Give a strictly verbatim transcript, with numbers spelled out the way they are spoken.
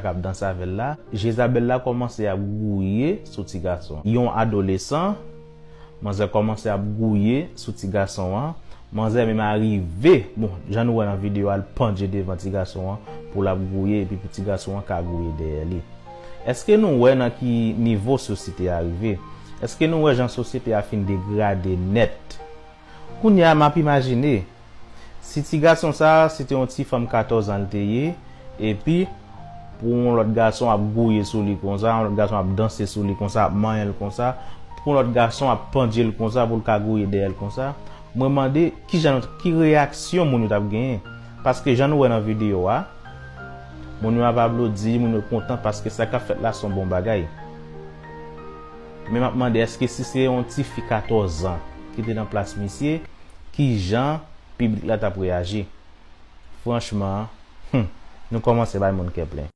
k ap danse avè l la. Jezabèl la kòmanse ap gouye sou ti gason an. Yon adolesan, manzè kòmanse ap gouye sou ti gason an. Manzè menm arive, bon, jan nou wè nan videyo a, l pandje devan ti gason an pou l ap gouye, epi pou ti gason an ka gouye dèyè li. Èske nou wè nan ki nivo sosyete a rive? Èske nou wè jan sosyete a fin degrade nèt? Kounye a, m ap imajine, si ti gason sa a, se te yon ti fanm katòz an l te ye, epi pou yon lòt gason ap gouye sou li konsa, yon lòt gason ap danse sou li konsa, ap manyen l konsa, pou yon lòt gason ap pandje l konsa, pou l ka gouye dèyè l konsa, mwen mande, ki jan, ki reyaksyon moun yo t ap genyen? Paske jan nou wè nan videyo a, moun yo ap aplodi, moun yo kontan paske sa k ap fèt la se yon bon bagay. Men m ap mande, èske si se yon ti fi katòz an ki te nan plas misye, ki jan piblik la t ap reyaji? Franchman, hmm, nou kòmanse bay moun kè plen.